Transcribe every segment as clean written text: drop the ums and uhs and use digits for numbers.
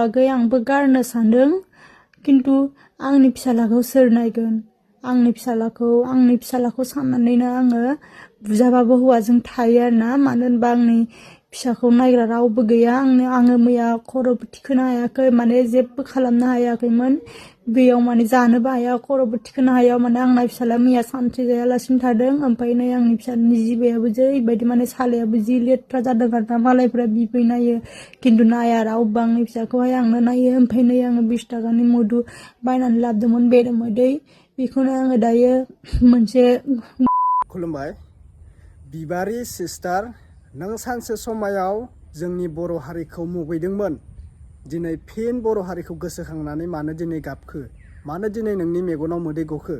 बागै आंबो गारनो सानदों किन्तु आंनि फिसालाखौ सोर नायगोन आंनि फिसालाखौ साननानैनो आङो बुजाबाबो हौवाजों थायो आरोना मानो होनबा आंनि फिसाखौ नायग्रा रावबो गैया आङो मैया खर'बो थिखोनो हायाखै माने जेबो खालामनो हायाखैमोन बेयाव माने जानोबो हाया खर'बो थिखोनो हाया माने आंना फिसाला मैया सानसे जायालासिनो थादों ओमफ्राय नै आंनि फिसानि जिबायाबो जैबायदि माने सालायाबो जि लेथ्रा जादों आरोना मालायफ्रा बिफैनायो किन्तु नाया रावबो आंनि फिसाखौहाय आंनो नायो ओमफ्राय नै आङो 20 थाखानि मधु बायनानै लाबोदोंमोन बेरेमोदै बेखौनो आङो दायो मोनसे खुलुमबाय बिबारि सिस्टार नों सानसे समायाव जोंनि बर' हारिखौ मुगैदोंमोन दिनै फिन बर' हारिखौ गोसोखांनानै मानो दिनै गाबखो मानो दिनै नोंनि मेगनाव मोदै गखो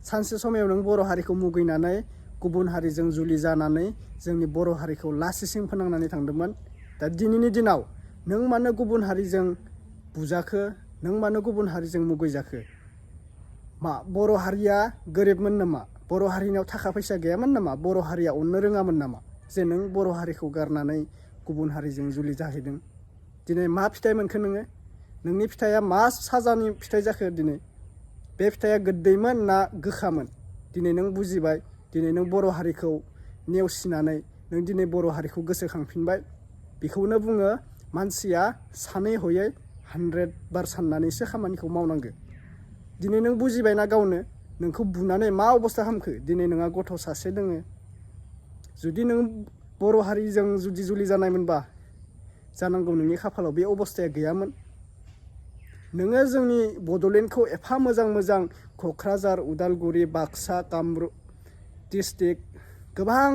सानसे समायाव नों बर' हारिखौ मुगैनानै गुबुन हारिजों जुलि जानानै जोंनि बर' हारिखौ लासिसिं फोनांनानै थांदोंमोन दा दिनैनि दिनाव नों मानो गुबुन हारिजों बुजाखो नों मानो गुबुन हारिजों मुगैजाखो मा बर' हारिया गोरिबमोन नामा बर' हारिनाव थाखा फैसा गैयामोन नामा बर' हारिया अननो रोङामोन नामा जे नों बर' हारिखौ गारनानै गुबुन हारिजों जुलि जाहैदों दिनै मा फिथाइ मोनखो नोङो नोंनि फिथाइया मा साजानि फिथाइ जाखो दिनै बे फिथाइया गोदैमोन ना गोखामोन दिनै नों बुजिबाय दिनै नों बर' हारिखौ नेवसिनानै नों दिनै बर' हारिखौ गोसोखांफिनबाय बेखौनो बुङो मानसिया सानै हयै 100 बार साननानैसो खामानिखौ मावनांगौ दिनै नों बुजिबायना गावनो नोंखौ बुनानै मा अबस्था खालामखो दिनै नोंहा गथ' सासे दोङो जुदि नों बर' हारिजों जुलि जानायमोनबा जानांगौ नोंनि खाफालाव बे अबस्थाया गैयामोन नोङो जोंनि बड'लेण्डखौ एफा मोजां क'क्राझार उदालगुरि बाक्सा कामरुप डिस्ट्रिक्ट गोबां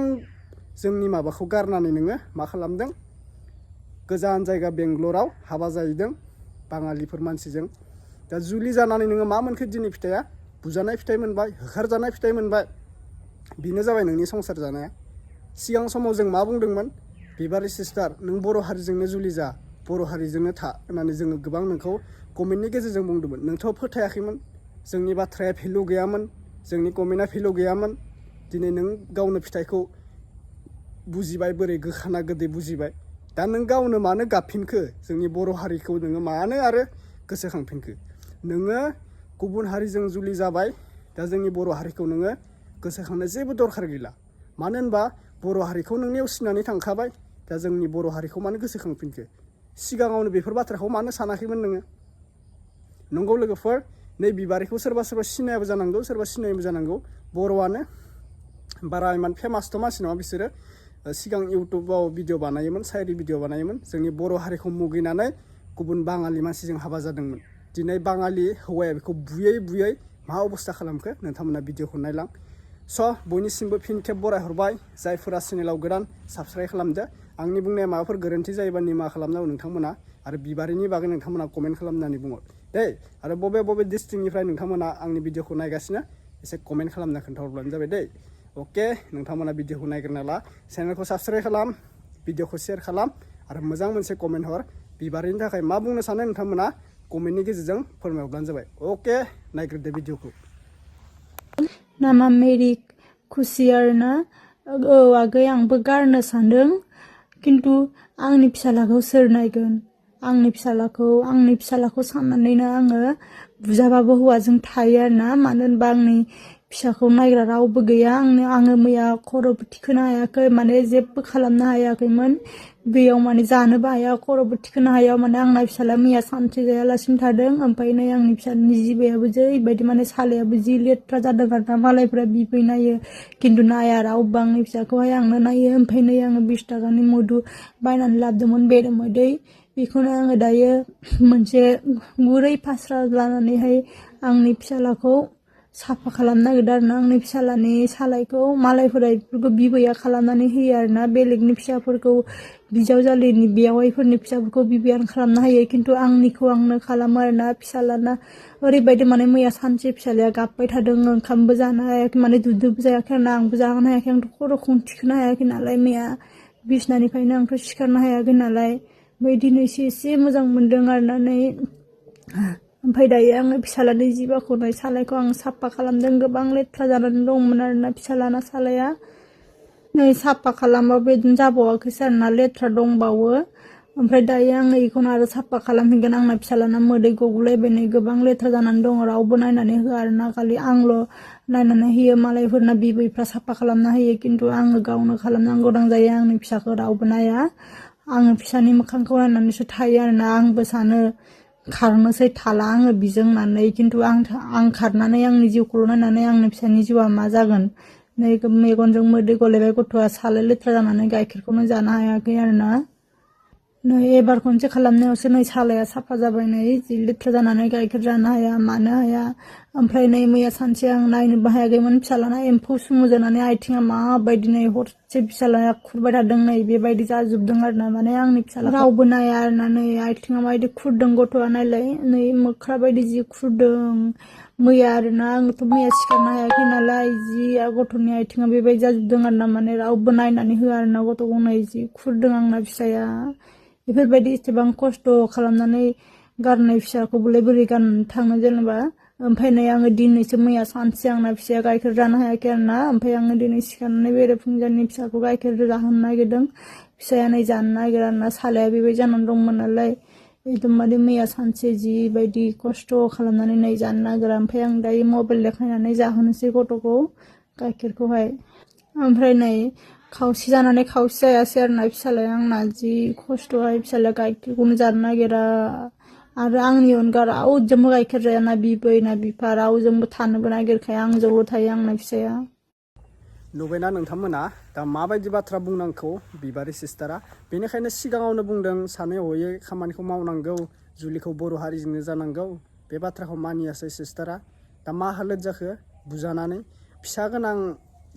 जोंनि माबाखौ गारनानै नोङो मा खालामदों गोजान जायगा बेंगलराव हाबा जाहैदों बाङालिफोर मानसिजों दा जुलि जानानै नोङो मा मोनखो दिनै फिथाइया बुजानाय फिथाइ मोनबाय होखारजानाय फिथाइ मोनबाय बेनो जाबाय नोंनि संसार जानाया सिगां समाव जों मा बुंदोंमोन बिबारि सिस्टार नों बर' हारिजोंनो जुलि जा बर' हारिजोंनो था होननानै जोङो गोबां नोंखौ कमेन्टनि गेजेरजों बुंदोंमोन नोंथ' फोथायाखैमोन जोंनि बाथ्राया भेलु गैयामोन जोंनि कमेन्टआ भेलु गैयामोन दिनै नों गावनो फिथाइखौ बुजिबाय बोरै गोखाना गोदै बुजिबाय दा नों गावनो मानो गाबफिनखो जोंनि बर' हारिखौ नोङो मानो आरो गोसोखांफिनखो नोङो गुबुन हारिजों जुलि जाबाय दा जोंनि बर' हारिखौ नोङो गोसोखांनो जेबो दरखार गैला मानो होनबा बर' हारिखौ नों नेवसिनानै थांखाबाय दा जोंनि बर' हारिखौ मानो गोसोखांफिनखो सिगाङावनो बेफोर बाथ्राखौ मानो सानाखैमोन नोङो नंगौ लोगोफोर नै बिबारिखौ सोरबा सिनायाबो जानांगौ सोरबा सिनायबो जानांगौ बर'आनो बारा इमान फेमासथ' मानसि नङा बिसोरो सिगां इउटुबाव भिडिअ बानायोमोन साइरि भिडिअ बानायोमोन जोंनि बर' हारिखौ मुगैनानै गुबुन बाङालि मानसिजों हाबा जादोंमोन दिनै बाङालि हौवाया बेखौ बुयै मा अबस्था खालामखो नोंथांमोना भिडिअखौ नायलां स' बयनिसिमबो फिन खेब बरायहरबाय जायफोरा चेनेलाव गोदान साबस्क्राइब खालामदो आंनि बुंनाया माबाफोर गोरोन्थि जायोबा निमाहा खालामनांगौ नोंथांमोना आरो बिबारिनि बागै नोंथांमोना कमेन्ट खालामनानै बुङो दे आरो बबे डिस्ट्रिक्टनिफ्राय नोंथांमोना आंनि भिडिअखौ नायगासिनो एसे कमेन्ट खालामना खोन्थाहरब्लानो जाबाय दे अके नोंथांमोना भिडिअखौ नायग्रोना ला चेनेलखौ साबस्क्राइब खालाम भिडिअखौ शेयार खालाम आरो मोजां मोनसे कमेन्ट हर बिबारिनि थाखाय मा बुंनो सानो नोंथांमोना कमेन्टनि गेजेरजों फोरमायहरब्लानो जाबाय अके नायग्रोदो भिडिअखौ नामा मेरि खुसि आरोना औ आगै आंबो गारनो सानदों किन्तु आंनि फिसालाखौ सोर नायगोन आंनि फिसालाखौ साननानैनो आङो बुजाबाबो हौवाजों थायो आरोना मानो होनबा आंनि फिसाखौ नायग्रा रावबो गैया आङो मैया खर'बो थिखोनो हायाखै माने जेबो खालामनो हायाखैमोन बेयाव माने जानोबो हाया खर'बो थिखोनो हाया माने आंना फिसाला मैया सानसे जायालासिनो थादों ओमफ्राय नै आंनि फिसानि जिबायाबो जैबायदि माने सालायाबो जि लेथ्रा जादों आरोना मालायफ्रा बिफैनायो किन्तु नाया रावबो आंनि फिसाखौहाय आंनो नायो ओमफ्राय नै आङो 20 थाखानि मधु बायनानै लाबोदोंमोन बेरेमोदै बेखौनो आङो दायो मोनसे गुरै फास्रा लानानैहाय आंनि फिसालाखौ साफा खालामनो नागिरदों आरोना आंनि फिसालानि सालायखौ मालायफोरा बेफोरखौ बिबैया खालामनानै होयो आरोना बेलेगनि फिसाफोरखौ बिजावजालिनि बेवाइफोरनि फिसाफोरखौ बिबैयानो खालामना होयो किन्तु आंनिखौ आंनो खालामो आरोना फिसालाना ओरैबायदि माने मैया सानसे फिसालाया गाबबाय थादों ओंखामबो जानो हायाखै माने दुधबो जायाखै आरोना आंबो जानो हायाखै आंथ' खर'खौनो थिखोनो हायाखै नालाय मैया बिसनानिफ्रायनो आंथ' सिखारनो हायाखै नालाय ओमफ्राय दिनैसो एसे मोजां मोनदों आरोना नै ओमफ्राय दायो आङो फिसालानि जिबाखौ सालायखौ आं साफा खालामदों गोबां लेथ्रा जानानै दंमोन आरोना फिसालाना सालाया नै साफा खालामबाबो बिदिनो जाबावाखैसो आरोना लेथ्रा दंबावो ओमफ्राय दायो आङो इखौनो आरो साफा खालामहैगोन आंना फिसालाना मोदै गगुलायबाय नै गोबां लेथ्रा जानानै दङ रावबो नायनानै होआ आरोना खालि आंल' नायनानै होयो मालायफोरना बिबैफ्रा साफा खालामना होयो खिन्थु आङो गावनो खालामनांगौ गोनां जायो आंनि फिसाखौ रावबो नाया आङो फिसानि मोखांखौ नायनानैसो थायो आरोना आंबो सानो खारनोसै थाला आङो बिजों होननानै खिन्थु आं खारनानै आंनि जिउखौल' नायनानै आंनि फिसानि जिउआ मा जागोन नै मेगनजों मोदै गलायबाय गथ'आ सालाय लेथ्रा जानानै गाइखेरखौनो जानो हायाखै आरोना नै एबार खनसे खालामनायावसो नै सालाया साफा जाबाय नै जि लेथ्रा जानानै गाइखेर जानो हाया मानो हाया ओमफ्राय नै मैया सानसे आं नायनोबो हायाखैमोन फिसालाना एम्फौ सुमु जानानै आथिङा माबायदि नै हरसे फिसालाया खुरबाय थादों नै बेबायदि जाजोबदों आरोना माने आंनि फिसाला रावबो नाया आरोना नै आथिङा माबायदि खुरदों गथ'आ नायलाय नै मोख्रा बायदि जि खुरदों मैया आरोना आंथ' मैया सिखारनो हायाखै नालाय जि गथ'नि आथिङा बेबायदि जाजोबदों आरोना माने रावबो नायनानै होआ आरोना गथ'खौ नै जि खुरदों आंना फिसाया बेफोरबायदि एसेबां खस्थ' खालामनानै गारनाय फिसाखौबोलाय बोरै गारनानै थांनो जेनेबा ओमफ्राय नै आङो दिनैसो मैया सानसे आंना फिसाया गाइखेर जानो हायाखै आरोना ओमफ्राय आङो दिनै सिखारनानै बेरेफुंजानि फिसाखौ गाइखेर जाहोनो नागिरदों फिसाया नै जानो नागिरा आरोना सालाया बेबायदि जानानै दंमोन नालाय एकदमबारे मैया सानसे जिबायदि खस्थ' खालामनानै नै जानो नागिरा ओमफ्राय आं दायो मबाइल देखायनानै जाहोनोसै गथ'खौ गाइखेरखौहाय ओमफ्राय नै खावसे जानानै खावसे जायासै आरोना फिसालाया आंना जि खस्थ'हाय फिसालाया गाइखेरखौनो जानो नागिरा आरो आंनि अनगा रावजोंबो गाइखेर जाया ना बिबै ना बिफा रावजोंबो थानोबो नागिरखाया आंजोंल' थायो आंना फिसाया नुबायना नोंथांमोना दा माबायदि बाथ्रा बुंनांगौ बिबारि सिस्टारा बेनिखायनो सिगाङावनो बुंदों सानै हयै खामानिखौ मावनांगौ जुलिखौ बर' हारिजोंनो जानांगौ बे बाथ्राखौ मानियासै सिस्टारा दा मा हालोद जाखो बुजानानै फिसा गोनां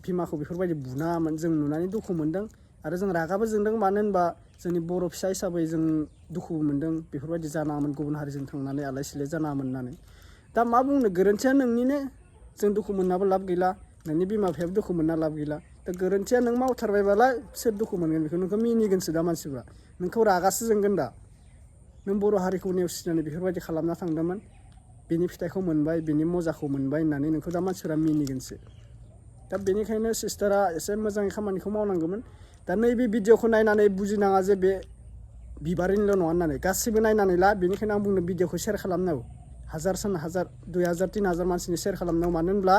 बिमाखौ बेफोरबायदि बुनाङामोन जों नुनानै दुखु मोन्दों आरो जों रागाबो जोंदों मानो होनबा जोंनि बर' फिसा हिसाबै जों दुखुबो मोन्दों बेफोरबायदि जानाङामोन गुबुन हारिजों थांनानै आलाय सिलाय जानाङामोन होननानै दा मा बुंनो गोरोन्थिया नोंनिनो जों दुखु मोननाबो लाब गैला नोंनि बिमा बिफायाबो दुखु मोनना लाब गैला दा गोरोन्थिया नों मावथारबायबालाय सोर दुखु मोनगोन बेखौ नोंखौ मिनिगोनसो दा मानसिफ्रा नोंखौ रागासो जोंगोन दा नों बर' हारिखौ नेवसिनानै बेफोरबायदि खालामना थांदोंमोन बेनि फिथाइखौ मोनबाय बेनि मजाखौ मोनबाय होननानै नोंखौ दा मानसिफ्रा मिनिगोनसो दा बेनिखायनो सिस्टारा एसे मोजाङै खामानिखौ मावनांगौमोन दा नैबे भिडिअखौ नायनानै बुजिनाङा जे बे बिबारिनिल' नङा होननानै गासैबो नायनानै ला बेनिखायनो आं बुंनो भिडिअखौ शेयार खालामनांगौ हाजार 2000 3000 मानसिनि शेयार खालामनांगौ मानो होनब्ला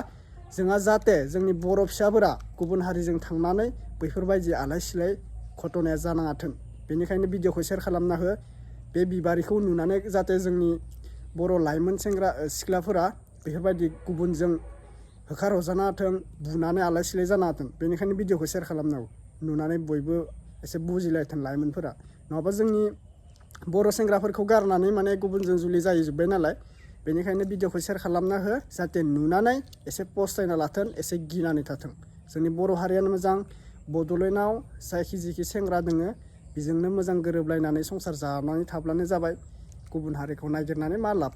जोंहा जाहाथे जोंनि बर' फिसाफोरा गुबुन हारिजों थांनानै बैफोरबायदि आलाय सिलाय घटनाया जानाङाथों बेनिखायनो भिडिअखौ शेयार खालामना हो बे बिबारिखौ नुनानै जाहाथे जोंनि बर' लाइमोन सेंग्रा सिख्लाफोरा बेफोरबायदि गुबुनजों होखारहरजानाङाथों बुनानै आलाय सिलाय जानाङाथों बेनिखायनो भिडिअखौ शेयार खालामनांगौ नुनानै बयबो एसे बुजिलायथों लाइमोनफोरा नङाबा जोंनि बर' सेंग्राफोरखौ गारनानै माने गुबुनजों जुलि जाहैजोब्बाय नालाय बेनिखायनो भिडिअखौ शेयार खालामना हो जाहाथे नुनानै एसे पस्थायना लाथों एसे गिनानै थाथों जोंनि बर' हारियानो मोजां बड'लेण्डआव जायखि जिखि सेंग्रा दोङो बेजोंनो मोजां गोरोबलायनानै संसार जानानै थाब्लानो जाबाय गुबुन हारिखौ नागिरनानै मा लाब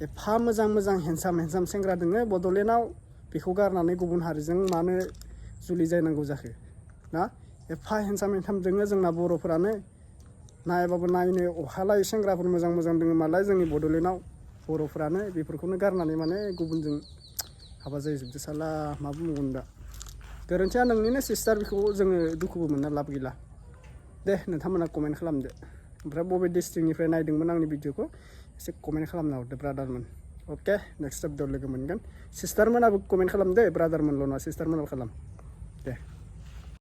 एफा मोजां हेन्डसाम सेंग्रा दोङो बड'लेण्डआव बेखौ गारनानै गुबुन हारिजों मानो जुलि जानांगौ जाखो ना एफा हेन्डसाम दोङो जोंना बर'फोरानो नायाबाबो नायनो अहालाय सेंग्राफोर मोजां दोङो मालाय जोंनि बड'लेण्डआव बर'फोरानो बेफोरखौनो गारनानै माने गुबुनजों हाबा जाहैजोबदो साला मा बुंगोन दा गोरोन्थिया नोंनिनो सिस्टार बेखौ जोङो दुखुबो मोनना लाब गैला दे नोंथांमोना कमेन्ट खालामदो ओमफ्राय बबे डिस्ट्रिक्टनिफ्राय नायदोंमोन आंनि भिडिअखौ एसे कमेन्ट खालामना हरदो ब्रादारमोन अके नेक्स्ट भिडिअ लोगो मोनगोन सिस्टारमोनाबो कमेन्ट खालामदो ब्रादारमोनल' नङा सिस्टारमोनाबो खालाम दे